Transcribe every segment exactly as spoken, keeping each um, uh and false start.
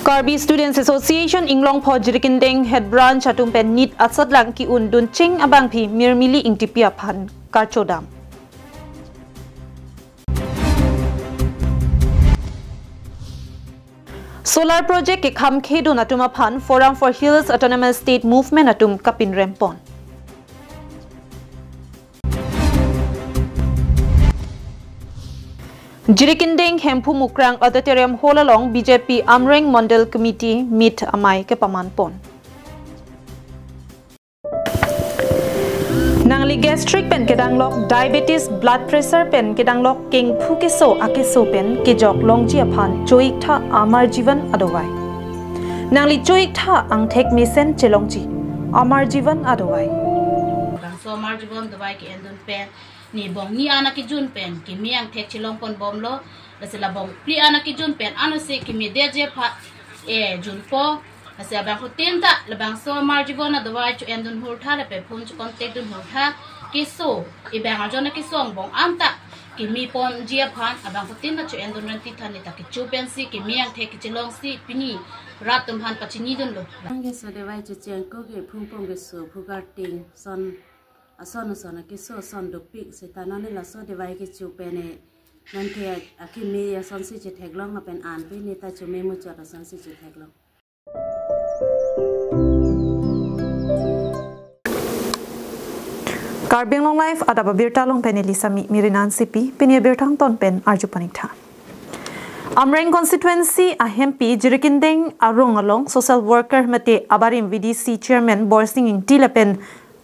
Karbi Students Association Inglongpho Jirikindeng Head Branch atum pen NEET asatlang ki-undun cheng abangpi Mirmili Ingtipi aphan karchodam. Solar project kekham khedun atum aphan Forum for Hills Autonomous State Movement atum kapinrem pon. Jirikindeng Hemphu Mukrang Auditorium Hall along B J P Amreng Mondol Committee meet amei kepaman pon. Nangli gastric pen kedanglok, diabetes, blood pressure pen kedanglok, kengphu keso akeso pen kejok longji aphan cho-iktha Amar Jeevan adovai. Nangli cho-iktha angthek mesen chelongji Amar Jeevan adovai. Bangso Amar Jeevan dovai ke-endun pen ni bong ni ana kejun pen keme angthek chelong pon bomlo, lasi la bong phli ana kejun pen ano se keme detji aphan e junpo. Lasi abangphutin ta labangso Amar Jeevan adovai cho-endun hurtha lapen phone cho-contact dun hurtha, keso, ebang arjon keso angbong anta keme ponji aphan abangphutin ta cho-endun renti than, ne ta kecho pensi keme angthek kechelongsi pini rat atum aphan pachinidunlo. Bang keso dovai checheng ko ke phung pong keso, phukarting, son ason ason akeso ason dopik seta non ne laso dovai kecho pen ne non ke akeme asonsi chetheklong lapen an pe ne ta chome muchot asonsi chetheklong. Karbi Anglong Live adap abirta along pen neli Sami Mirinan C P, pini abirta angton pen arju pon-iktha. Amreng constituency ahempi Jirikindeng arong along social worker mate abarim V D C chairman Borsing Ingti lapen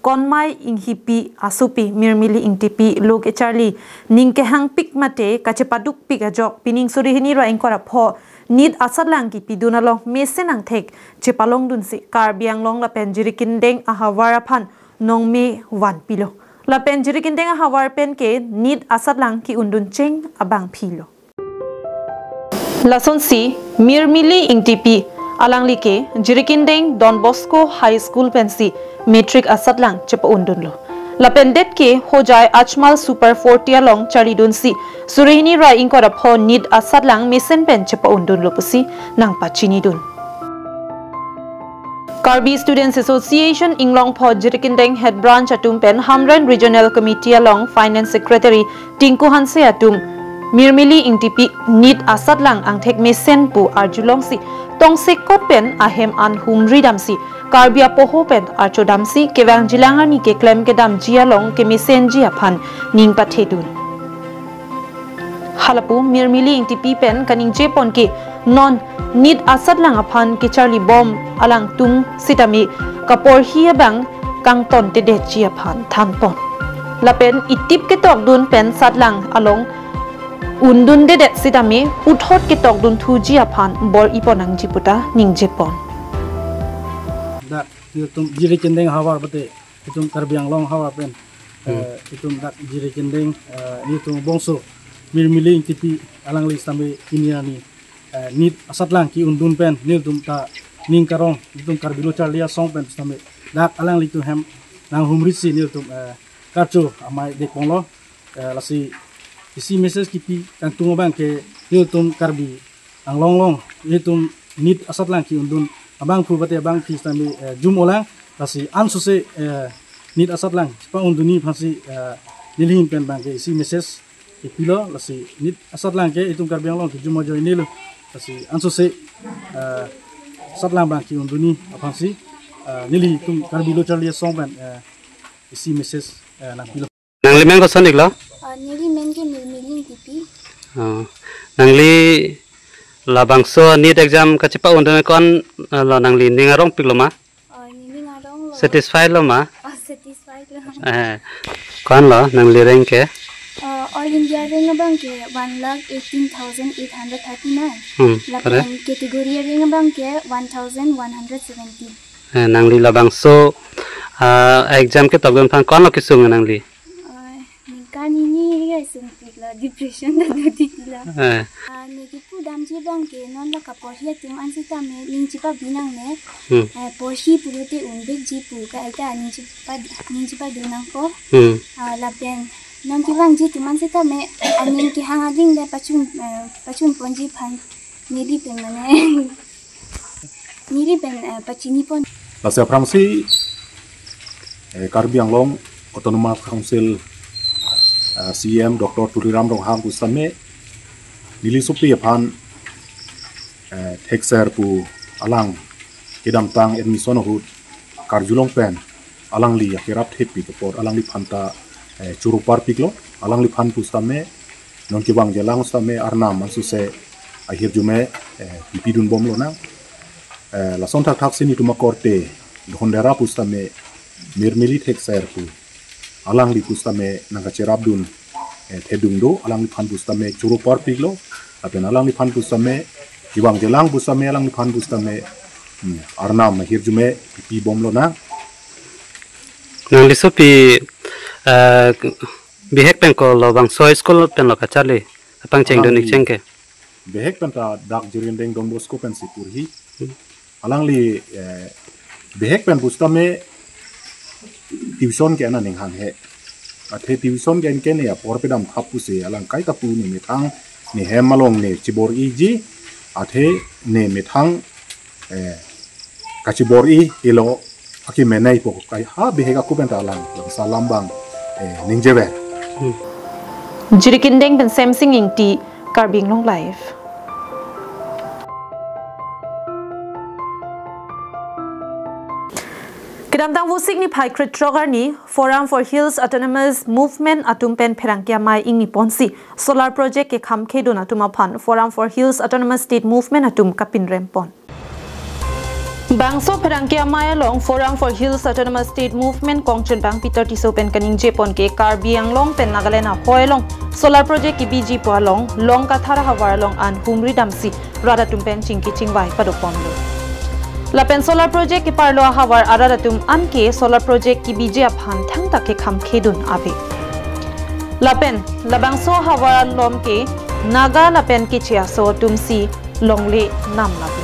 Konmai Inghipi asopi Mirmili Ingtipi lo kecharli ning kehangpik mate kachepadukpik ajok pining suri hini ra ingkoi ra pho NEET asatlang kipidun along mesen angthek chepalongdunsi Karbi Anglong lapen Jirikindeng ahavar aphan nongme vanpilo. Lapen Jirikindeng ahavar pen ke NEET asatlang ki-undun cheng abangpi lo. Lasonsi Mirmili Ingtipi alangli ke Jirikindeng Don Bosco High School pensi matric asatlang chepa-undunlo. Lapen det ke Hojai Ajmal Super forty along charlidunsi suri hini ra ingkoi ra pho NEET asatlang mesen pen chepa-undunlo pusi nangpachinidun. Karbi Students Association Inglongpho Jirikindeng Head Branch atum pen Hamren Regional Committee along Finance Secretary Tinku Hanse atum Mirmili Ingtipi NEET asatlang angthek mesen pu arjulongsi tongsekot pen ahem an humri damsi Karbi apoho pen archo damsi kevangjilang arni keklem kedamji along kemesenji aphan ning pathedun. Halapu Mirmili Ingtipi pen kaningje pon ke non NEET asatlang aphan kecharlibom alangtum sitame kaporhi abang kangtontedetji aphan thanpon. Lapen itip ketokdun pen satlang along undundedet sitame puthot ketokdunthuji aphan bor-ipon nangji puta ningjepon. Dak itum Jirikindeng havar bate itum Karbi Anglong havar pen, eh, itum dak Jirikindeng, eh, itum bongso Mirmili Ingtipi alangli sitame pini arni, eh, NEET asatlang ki-undun pen nelitum ta ning karong itum Karbi Lo Charli Asong pen sitame dak alanglitum hem nanghumrisi nelitum, eh, karcho amei dek ponglo. Eh, lasi isi message kipi kangtung abang ke itum Karbi Anglong along itum NEET asatlang ki-undun abangphu bate abangpi sitame, eh, jum olang, lasi ansose, eh, NEET asatlang chepa-undunji aphansi, eh, nelihin pen abang ke isi message kipilo, lasi NEET asatlang ke itum Karbi Anglong ke jum ajoinelo, lasi ansose, eh, asatlang abang ki-undunji aphansi, eh, nelitum Karbi Lo Charli Asong pen, eh, isi message, eh, nangpilo. Nangli men koson iklo? Ah, neli men ke Mirmili Ingtipi. Oh. Nangli labangso NEET exam kachepa-undun kon, eh, lo nangli ning arongpiklo ma? Ah, nening aronglo. Satisfy lo ma? Ah, satisfy lo. Eh, konlo nangli rank ke? Ah, All India rank abang ke one lakh eighteen thousand eight hundred thirty-nine. Hmm, lapen correct. Category rank abang ke one thousand one hundred seventy. Eh, nangli labangso, ah, exam ketokdun aphan konlo kesung nangli? Ai, ningkan hini ya sungpiklo, depression ta dodiklo. Eh. Ah, neli kipu damji abang ke non la kaporhi atum an sitame ning chepabi nangne. Hmm. Eh, porhi pulote unbekji pu ka, ai ta ning chepa, ning chepadun nangpo. Hmm. Ah, lapen non kevangji atum an sitame aning kehang aling le pachun, eh, pachunponji aphan neli pen mane. Neli pen eh, pachini pon. Lasi aphrangsi eh, Karbi Anglong Autonomous Council eh, C E M Doctor Tuliram Ronghang pusitame neli sopi aphan eh, thekser pu alang kedamtang admission ahut karjulong pen alangli akerap thepi kepot alangliphan ta eh, choro parpiklo. Alangliphan pusitame non kevangji alang sitame arnam ansose ahirjume eh, pipidun bomlo nang. Eh, lason thakthak si netum akorte Dhondera pusitame Mirmili thekser pu alangli pusitame nangkacherapdun eh, thedung do, alangliphan pusitame choro parpiklo. Lapen alangliphan pusitame kevangji alang pusitame alangliphan pusitame hmm, arnam ahirjume pipi bomlo nang. Nangli sopi eh, bihek pen ko labangso school pen lo kacharli apang chengdun Alangli ik chengke. Bihek pen ta dak Jirindeng Don Bosco pensi porhi. Alangli eh, bihek pen pusitame tuition ke-en aning hanghe. Athe tuition ke-en ke ne apor pedam thap pusi alang kaita pu ne methang ne hem along ne chibor-iji. Athe ne methang eh, kachibor-i ilo akimenei po kai ha bihek aku pen ta alang salam bang eh, ningjever. Jirikindeng pen Semsing Ingti, Karbi Anglong Live. Kedamtang Vosik niphai krethrok arni Forum for Hills Autonomous Movement atum pen pherangke amei ingni ponsi solar project kekham khedun atum aphan Forum for Hills Autonomous State Movement atum kapinrem pon. Bangso pherangke amei along Forum for Hills Autonomous State Movement kongchun bang Peter Tisso pen kaningje pon ke Karbi Anglong pen Nagaland ahoi along solar project kebiji pu along Longkathar ahavar along an humri damsi rat atum pen chingki chingvai padopon lo. Lapen solar project keparlo ahavar arat atum an ke solar project kebiji aphan thangta kekham khedun ave. Lapen labangso ahavar along ke Naga lapen Keche aso atum si longle nam lapu.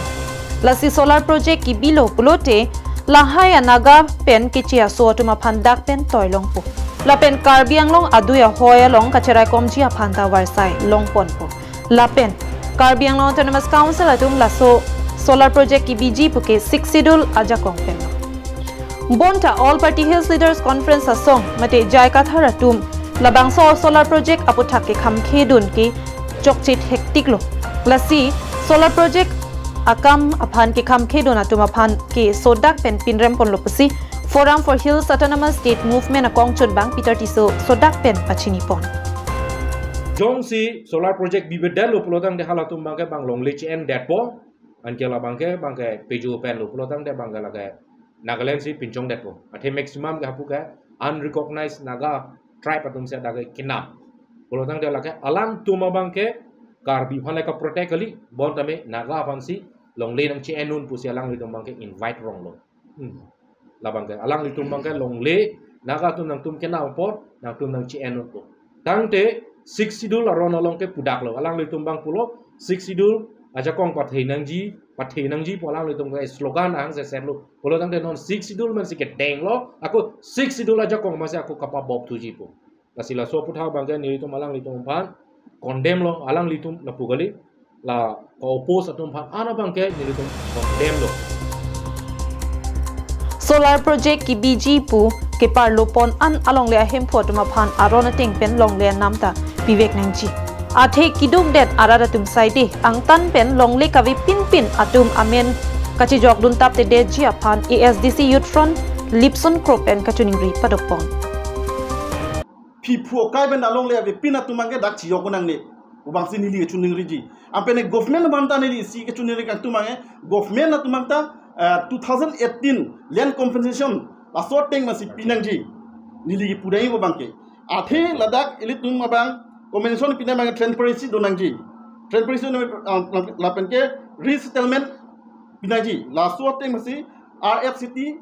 Lasi solar project kebilo pulote lahai a Naga pen Keche aso atum aphan dak pen toi longpo. Lapen Karbi Anglong adui ahoi along kacheraikomji aphan ta varsai longponpo. Lapen Karbi Anglong Autonomous Council atum laso solar project kebiji puke Sixth Schedule ajakong pen. Bonta All Party Hills Leaders Conference asong mate J I Kathar atum labangso solar project aputhak kekham khedun ke chokche hektik lo. Lasi solar project akam aphan kekham khedun atum aphan ke sodak pen pinrem ponlo pusi Forum for Hills Autonomous State Movement akongchun bang Peter Tisso sodak pen pachini pon. Jongsi solar project bibedetlo pulotangte halatum bangke bang longle che-endetpo. Anke labangke bangke pejo penlo pulotangte bangke lake Nagaland si pinchongdetpo. Athe maximum ke hapu ke unrecognized Naga tribe atum si adake kenam. Pulotangte lake alangtum abangke Karbi aphan lake protect kali, bonta me Naga aphan si longle nangche-endun pusi alanglitum bangke invite ronglo. Hmm. Labangke alanglitum bangke longle Naga atum nangtum kenam apot nangtum nangche-endunpo. Tangte Sixth Schedule aron along ke pudaklo. Alanglitum bang pulo Sixth Schedule ajakong pathe nangji, pathe nangji pu alanglitum ke slogan ahang se serlo. Pulotangte non Sixth Schedule man si kedenglo, ako Sixth Schedule ajakong masi ako kapabop thuji pu. Lasi laso aputhak bangke nelitum alanglitum aphan condemn lo, alanglitum lapu kali, la ka-oppose atum aphan ana bangke nelitum condemn lo. Solar project kebiji pu keparlo pon an alongle ahemphu atum aphan aron ateng pen longle anam ta pivek nangji. Athe kidukdet arat atum saide angtan pen longle kave pinpin atum amen kachijokdun taptedetji aphan A S D C Youth Front Lipson Kro pen kachiningri padopon. Phiphu okai pen alongle avepin atum abangke dak chiyok nangne. Ubangsi neli kachiningriji. Ampene government abang ta neli isi kachiningri kangtung abangke government atum abang ta eh, two thousand eighteen land compensation laso ateng masi pinangji. Neli kipudai abangke. Athe ladak ilitum abang compensation pinang abang transparency donangji. Transparency donang, ah, lapen ke resettlement pinangji. Laso ateng masi R F C T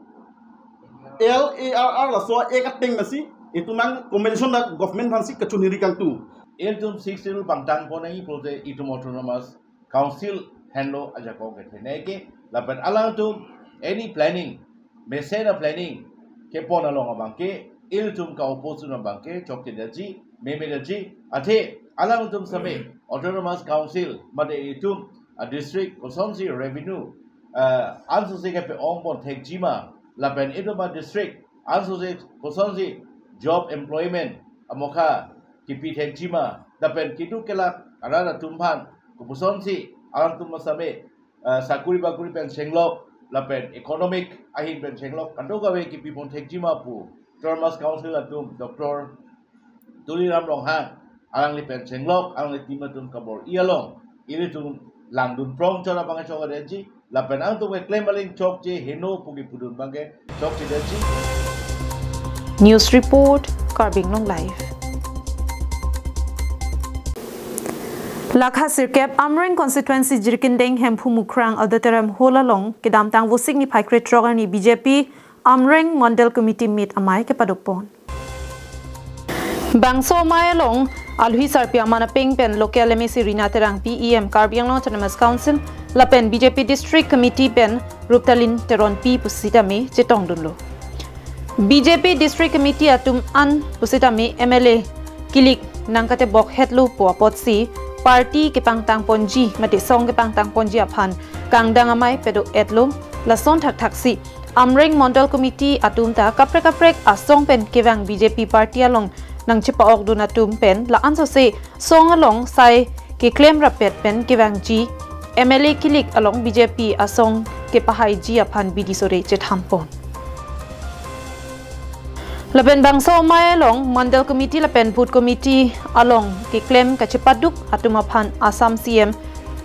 L A R R laso ek ateng masi itum abang compensation dak government aphansi kachiningri kangtung. Ilitum Sixth Schedule pangtang pon nangji pulote itum Autonomous Council henlo ajakong kethenei ke lapen alangtum any planning, mesen a planning kepon along abangke ilitum ka-oppose abangke chokchedetji, memedetji, athe alangtum same Autonomous Council mate itum a district kosonsi revenue eh, ansose kepe-ong pon thekji ma, lapen itum adistrict ansose kosonsi job employment amokha kipi thekji ma, lapen keduk kelak arat atum aphan kopusonsi alangtum asame, eh, sakuri bakuri pen chenglok lapen economic ahin pen chenglok kadokave kipi pon thekji ma pu Autonomous Council atum Doctor Tuliram Ronghang alangli pen chenglok alangli team atum kabor-i along ilitum langdun prong chot abang chok adeji, lapen alangtum keklem aling chokche heno pu kipudun abangke chokche deji. News report, Karbi Anglong Live. Lakha sirkep Amreng constituency Jirikindeng Hemphu Mukrang Auditorium Hall along kedamtang Vosik niphai krethrok arni B J P Amreng Mandal Committee meet amei kepadopon. Bangso amei along alwi sarpi aman apeng pen local M A C Rina Terangpi, E M Karbi Anglong Autonomous Council lapen B J P District Committee pen Ruptalin Teronpi pusitame chetongdunlo. B J P District Committee atum an pusitame M L A kilik nangkatebok hetlo pu apotsi party kepangtang ponji mate song kepangtang ponji aphan kangdang amei pedo-etlo. Lason thakthaksi Amreng Mandal Committee atum ta kaprek kaprek asong pen kevang B J P party along nangchepa-okdun atum pen la-ansose song along sai keklem rapet pen kevangji M L A kilik along B J P asong kepahaiji aphan bidi sore chethanpon. Lapen bangso amei along Mandal Committee lapen Booth Committee along keklem kachepaduk atum aphan Assam C M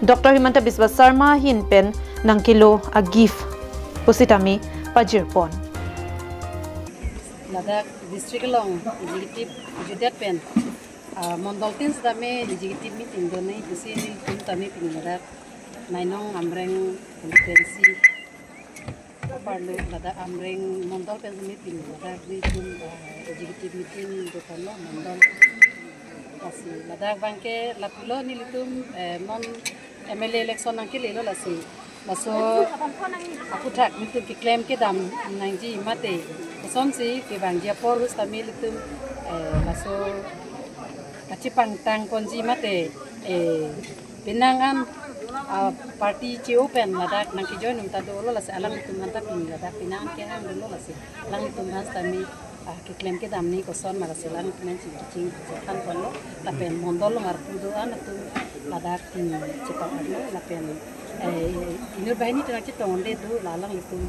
Doctor Himanta Biswa Sarma ahin pen nangkelo a-gift pusitame pajirpon. Ladak district along executive judet pen, ah, mondol tin sitame executive meeting do nai pusi nelitum tame pini ladak Nainong Amreng constituency parlo ladak Amreng mondol pen sitame pini ladak nelitum, ah, executive meeting do parlo mondol. Lasi ladak abangke lapulo nelitum, eh, non M L A election nangkelelo lasi. Laso aphuthak nelitum keklem kedam nangji mate kosonsi kevangji apor pusitame nelitum, eh, laso kachepangtang ponji mate, eh, penang an, ah, party che-o pen ladak nangkejoin un ta dolo lasi alanglitum aphan ta pini ladak penang an kehang dolo lasi alanglitum aphan sitame, ah, keklem kedam ni koson ma lasi alanglitum aphan chingki chingki chethanponlo lapen mondol along arpu do-an atum ladak, hmm, chetong-etlo lapen, eh, inut banghini ta nangchetong-un-e do la alanglitum,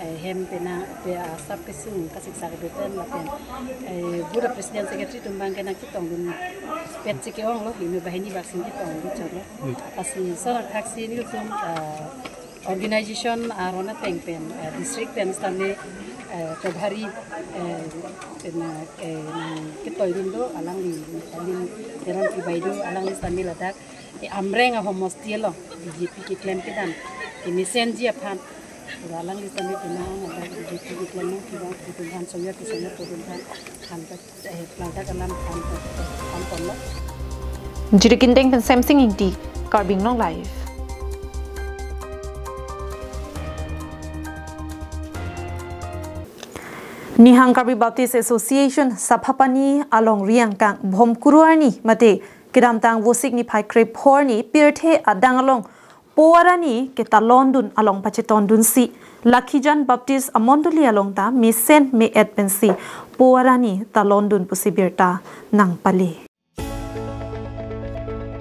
eh, hem penang pe asap kesung kasiksak kedo pen lapen, eh, bura president secretary atum abangke nangchetongdunpet si ke-onglo, inut banghini bak si chetongdun chotlo. Lasi lason thakthaksi nelitum, ah, organization aron ateng pen, eh, district pen sitame, eh, Prabhari, eh, pen, eh, nangketoidun do alangli, alangli Teronpi Baideo alangli sitame ladak, eh, Amreng ahomosti along B J P keklem kedam kemesenji aphan. Alangli sitame penang ladak B J P keklem kedam atum aphan songya kesongya atum aphan thanpet, eh, ladak alam thanpet, thanponlo. Jirikindeng pen Semsing Ingti, Karbi Anglong Live. Nihang Karbi Baptist Association Saphapani along Riangkang Bhomkuru arni mate kedamtang Vosik niphai krephor arni pirthe adang along po arani ketalondun along pachetondunsi Lakhijan Baptist amondoli along ta mesen me-et pensi po arani talondun pusi birta nangpale.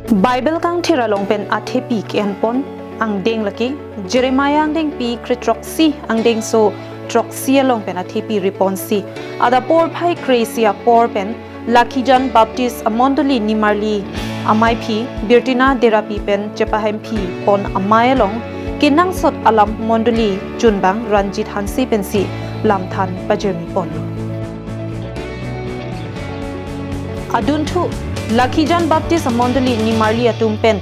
Bible kangthir along pen athepi ke-enpon angdeng lake Jeremiah angdengpi krethroksi angdengso throksi along pen athepi riponsi adap porphai kre-isi apor pen Lakhijan Baptist amondoli nimarli amaiphi Birtina Derapi pen chepahemphi pon amei along kenangsot alam mondoli chunbang Ranjit Hanse pensi lamthan pajirmi ponlo. Adunthu Lakhijan Baptist amondoli nimarli atum pen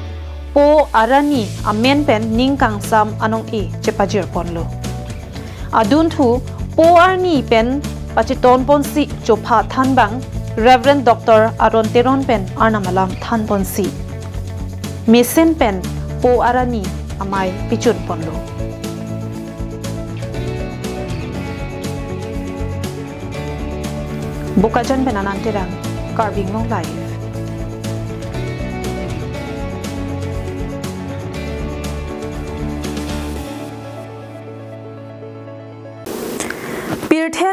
po arani amen pen ning kangsam anong-e chepajir ponlo. Adunthu po arni pen pacheton ponsi chopha thanbang Reverend Doctor Aron Teron pen Arnam alam than ponsi mesen pen po arani amei pichun ponlo. Bokajan pen Anand Terang, Karbi Anglong Live.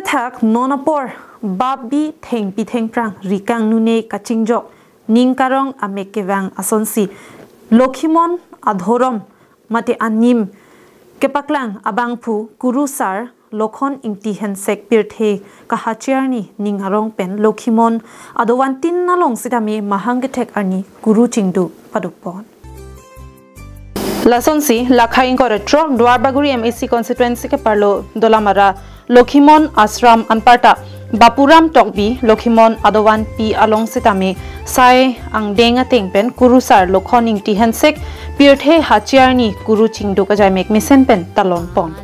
Thak non apor babi thengpi thengphrang ri kangnune kachingjok ning karong amek kevang asonsi Lokhimon adhorom mate anim kepaklang abangphu kurusar Lokhon Ingti Hensek pirthe kahachi arni ning arong pen Lokhimon adovantin along sitame mahang kethek arni kuru chingduk padukpon. Lasonsi lakha ingkoi ra throk Duarbagori M A C constituency keparlo Dolamara Lokhimon Ashram anparta Bapuram Tokbi Lokhimon adovanpi along sitame sai angdeng ateng pen kurusar Lokhon Ingti Hensek pirthe hachi arni kuru chingduk ajaimek mesen pen talonpon.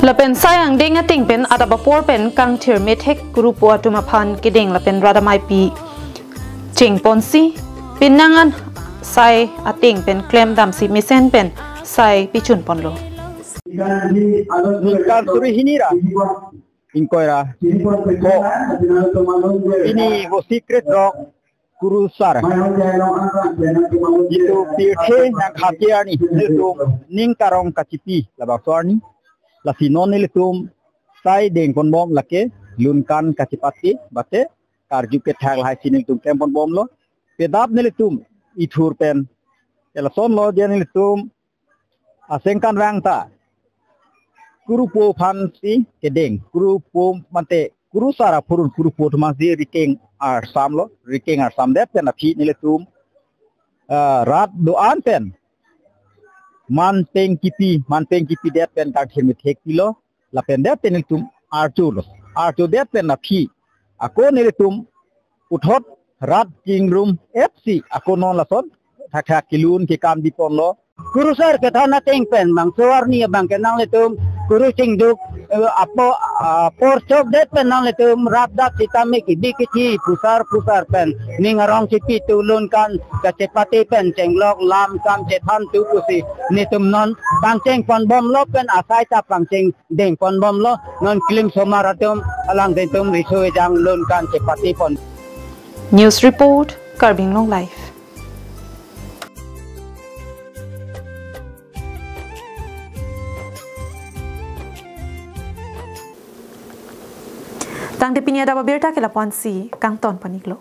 Lapen sai angdeng ateng pen adap apor pen kangthir methek kurupo atum aphan kedeng lapen rat ameipi chengponsi penang an sai ateng pen klemdamsi mesen pen sai pichunponlo. Ningkan suri hini ra ingkoi ra ko pini hosi kre throk kurusar itum pirthe nangkhati arni nelitum ning karong kachipi labangso arni lasi non nelitum sai dengponbom lake lunkan kachepate bate karju kethak lahai si nelitum klemponbomlo. Pedap nelitum ithur pen elason lo dia nelitum asengkan vang ta kurupo aphansi kedeng, kurupo mate kurusar aphurun kurupo atum aphansi rikeng arsam lo, rikeng arsam det pen aphi nelitum ah, rat do-an pen manpeng kipi, manpeng kipi det pen kangthir methek pilo lapen det pen nelitum archulo, archu det pen aphi ako nelitum puthot rat kingrum epsi ako non lason thakthak kelun kekam diponlo. Kurusar kethan ateng pen bangso arni abang ke nanglitum kuru chingduk eh, apo apor chok det pen nanglitum rat dat sitame kibi kithi pusar pusar pen ning arong chipi tulun kan kachepate pen chenglok lam kam chethan tu pusi nelitum non pangchengponbomlo pen asai ta pangcheng dengponbomlo. Non klim somar atum alang dentum riso ejang lun kan chepatepon. News report, Karbi Anglong Live. Tangte pini adap abirta ke lapu-ansi kangton paniklo.